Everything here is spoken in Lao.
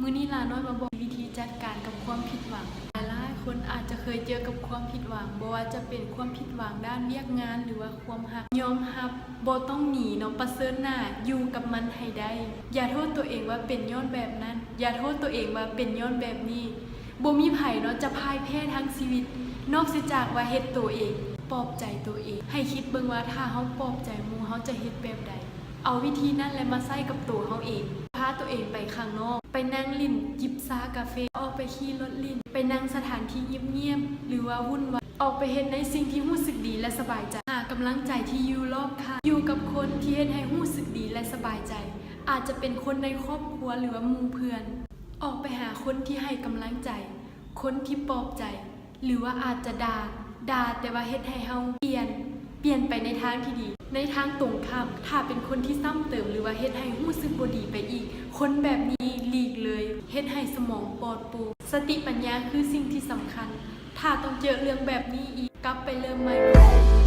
ມື້ນີ້ຫຼ້ານ້ອຍມາບອກວິທີຈັດການກັບຄວາມຜິດຫວັງ. ຫຼາຍໆຄົນອາດຈະເຄີຍເຈີກັບຄວາມຜິດຫວັງ, ບໍ່ວ່າຈະເປັນຄວາມຜິດຫວັງດ້ານວຽກງານ ຫຼືວ່າຄວາມຮັກ. ຍອມຮັບ, ບໍ່ຕ້ອງໜີເນາະ, ປະເຊີນໜ້າ, ຢູ່ກັບມັນໃຫ້ໄດ້. ຢ່າໂທດຕົວເອງວ່າເປັນຍ້ອນແບບນັ້ນ, ຢ່າໂທດຕົວເອງວ່າເປັນຍ້ອນແບບນີ້. ບໍ່ມີໃຜເນາະຈະພ່າຍແພ້ທັງຊີວິດ ນອກເສຍຈາກວ່າເຮັດໂຕເອງ. ປອບໃຈໂຕເອງ. ໃຫ້ຄິດເບິ່ງວ່າຖ້າເຮົາປອບໃຈໝູ່ ເຮົາຈະເຮັດແບບໃດ? ເອົາວິທີນັ້ນແຫຼະມາໃຊ້ກັບໂຕເຮົາເອງ. ພາໂຕເອງໄປຂ້າງນອກ, ໄປນັ່ງຫຼິ້ນ, ຈິບຊາກາເຟ, ອອກໄປຂີ່ລົດຫຼິ້ນ, ໄປນັ່ງສະຖານທີ່ງຽບໆ ຫຼືວ່າວຸ່ນວາຍ, ອອກໄປເຮັດໃນສິ່ງທີ່ຮູ້ສຶກດີ ແລະ ສະບາຍໃຈ. ຫາກຳລັງໃຈທີ່ຢູ່ລອບຂ້າງ, ຢູ່ກັບຄົນທີ່ເຮັດໃຫ້ຮູ້ສຶກດີ ແລະ ສະບາຍໃຈ, ອາດຈະເປັນຄົນໃນຄອບຄົວ ຫຼືວ່າໝູ່ເພື່ອນ. ອອກໄປຫາຄົນທີ່ໃຫ້ກຳລັງໃຈ, ຄົນທີ່ປອບໃຈ, ຫຼືວ່າອາດຈະດ່າ, ດ່າແຕ່ວ່າເຮັດໃຫ້ເຮົາປ່ຽນ, ປ່ຽນໄປໃນທາງທີ່ດີ. ໃນທາງຕົງຂ້າມ, ຖ້າເປັນຄົນທີ່ຊ້ຳເຕີມ ຫຼືວ່າເຮັດໃຫ້ຮູ້ສຶກບໍ່ດີໄປອີກ, ຄົນແບບນີ້ຫຼີກເລີຍ, ເຮັດໃຫ້ສະໝອງປອດໂປ່ງ. ສະຕິປັນຍາຄືສິ່ງທີ່ສຳຄັນ. ຖ້າຕ້ອງເຈີເລື່ອງແບບນີ້ອີກ, ກັບໄປເລີ່ມໃໝ່ບໍ່ໄດ້.